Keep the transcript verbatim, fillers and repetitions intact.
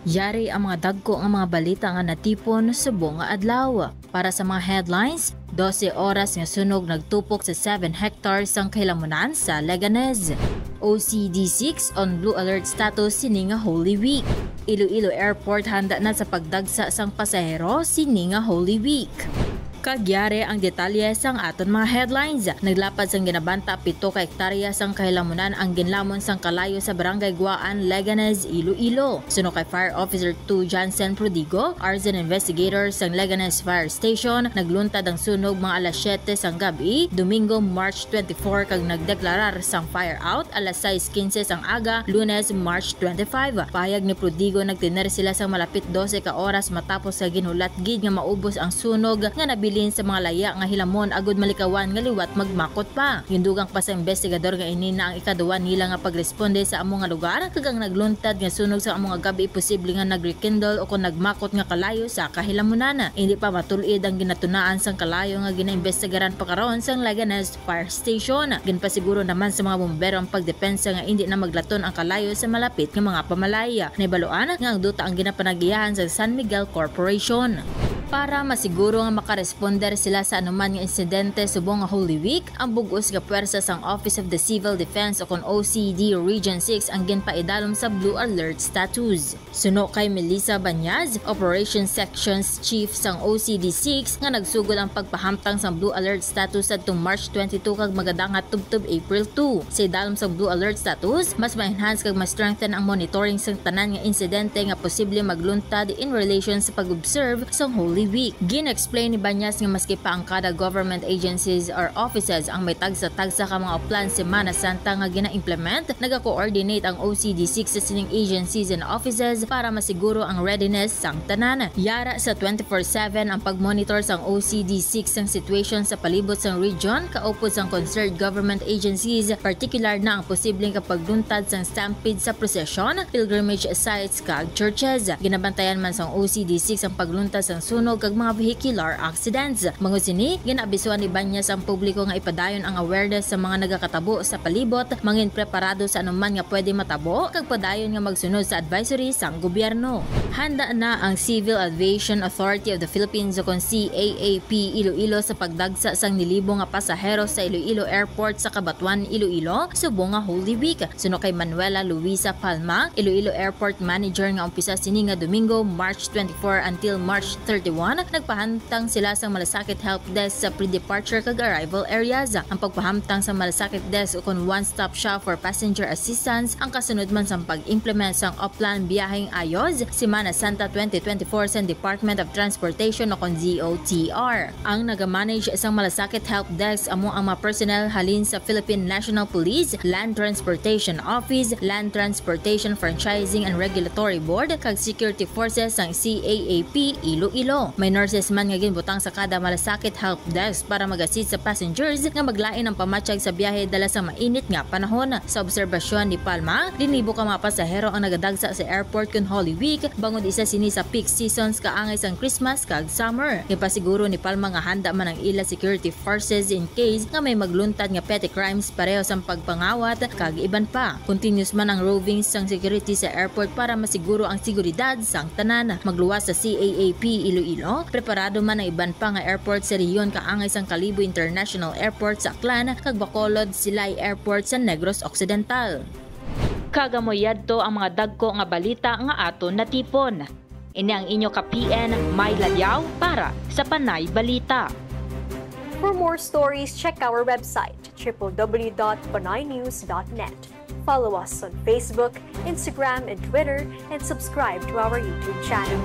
Yari ang mga dagko nga mga balita nga natipon subong nga adlaw. Para sa mga headlines, dose oras nga sunog nagtupok sa seven hectares sang kahilamunan sa Leganes. O C D six on blue alert status sini nga Holy Week. Iloilo Airport handa na sa pagdagsa sang pasahero sini nga Holy Week. Kag yari ang detalye sang aton mga headlines. Naglapad sang ginabanta pito ka hektarya sang kahilamunan ang ginlamon sang kalayo sa Barangay Guaan, Leganes, Iloilo. Suno kay Fire Officer two Jansen Prodigo, arson investigator sang Leganes Fire Station, nagluntad ang sunog mga alas siyete sang gab-i, Domingo, March twenty-four, kag nagdeklarar sang fire out alas sais quince sang aga, Lunes, March twenty-five. Pahayag ni Prodigo, nagtener sila sang malapit dose ka oras matapos sa ginhulat gid nga maubos ang sunog nga nabilin sa mga laya nga hilamon agud malikawan nga liwat magmakot pa. Gindugang pa sa investigador nga ini na ang ikaduwa nila nga pagresponde sa amo nga lugar, kag ang nagluntad nga sunog sa amo nga gab-i posible nga nag-rekindle o kon nagmakot nga kalayo sa kahilamunan. Indi pa matul-id ang ginatunaan sang kalayo nga ginaimbestigaran pa karon sang Leganes Fire Station. Ginpasiguro naman sa mga bumbero ang pagdepensa nga indi na maglaton ang kalayo sa malapit nga mga pamalay. Nahibaluan nga ang duta ang ginapanagiyahan sa San Miguel Corporation. Para masiguro nga makaresponder sila sa anuman nga insidente subong nga Holy Week, ang bug-os nga puwersa sang Office of the Civil Defense o kon O C D Region six ang ginpaidalom sa Blue Alert status. Suno kay Melissa Banyas, Operations Sections Chief sang O C D six, nga nagsugod ang pagpahamtang sang Blue Alert status sadtong March twenty-two kag magadangat tubtob April two. Sa idalom sang Blue Alert status, mas ma-enhance kag ma-strengthen ang monitoring sang tanan nga insidente nga posible magluntad in relation sa pag-observe sang Holy Week. Gin-explain ni Banyas nga maski pa ang kada government agencies or offices ang may tagsa-tagsa ka mga plan Semana Santa nga gina-implement, naga-coordinate ang O C D six sa sining agencies and offices para masiguro ang readiness sang tanan. Yara sa twenty-four seven ang pag-monitor sang O C D six sang situation sa palibot sang region, kaupod sang concerned government agencies, partikular na ang posibleng kapagluntad sang stampede sa procession, pilgrimage sites, kag churches. Ginabantayan man sang O C D six ang pagluntad sang sunog kag mga vehicular accidents. Bangod sini, ginaabisuhan ni Banyas ang publiko nga ipadayon ang awareness sa mga nagakatabo sa palibot, mangin preparado sa anuman nga pwede matabo, kag padayon nga magsunod sa advisory sang gobyerno. Handa na ang Civil Aviation Authority of the Philippines o kon C A A P Iloilo sa pagdagsa sang nilibo nga pasahero sa Iloilo Airport sa Cabatuan, Iloilo, subong nga Holy Week. Suno kay Manuela Luisa Palma, Iloilo Airport Manager, nga umpisa sini nga Domingo, March twenty-four until March thirty-one, nagpahamtang sila sang Malasakit Help Desk sa pre-departure kag arrival areas. Ang pagpahamtang sa Malasakit Desk ukon one-stop shop for passenger assistance ang kasunod man sang pag-implement sang Oplan Biyaheng Ayos Semana Santa twenty twenty-four sang Department of Transportation ukon D O T R. Ang nagamanage sang Malasakit Help Desk amo ang mga personnel halin sa Philippine National Police, Land Transportation Office, Land Transportation Franchising and Regulatory Board, kag Security Forces sang C A A P Iloilo. May nurses man nga ginbutang sa kada Malasakit Help Desk para mag-assist sa passengers nga maglain ang pamatyag sa biyahe dala sa mainit nga panahon. Sa obserbasyon ni Palma, linibo ka mga pasahero ang nagadagsa sa airport kon Holy Week, bangod isa sini sa peak seasons kaangay sang Christmas kag summer. Gipasiguro ni Palma nga handa man ang ila security forces in case nga may magluntad nga petty crimes pareho sang pagpangawat kag iban pa. Continuous man ang roving sang security sa airport para masiguro ang seguridad sang tanan. Magluwas sa C A A P Iloilo, preparado man ang iban pa nga airport sa rehiyon kaangay sang Kalibo International Airport sa Aklan kag Bacolod Silay Airport sa Negros Occidental. Kag amo yadto ang mga dagko nga balita nga aton natipon. Ini ang inyo ka-P N, May Ladiao, para sa Panay Balita. For more stories, check our website, triple W dot panaynews dot net. Follow us on Facebook, Instagram, and Twitter, and subscribe to our YouTube channel.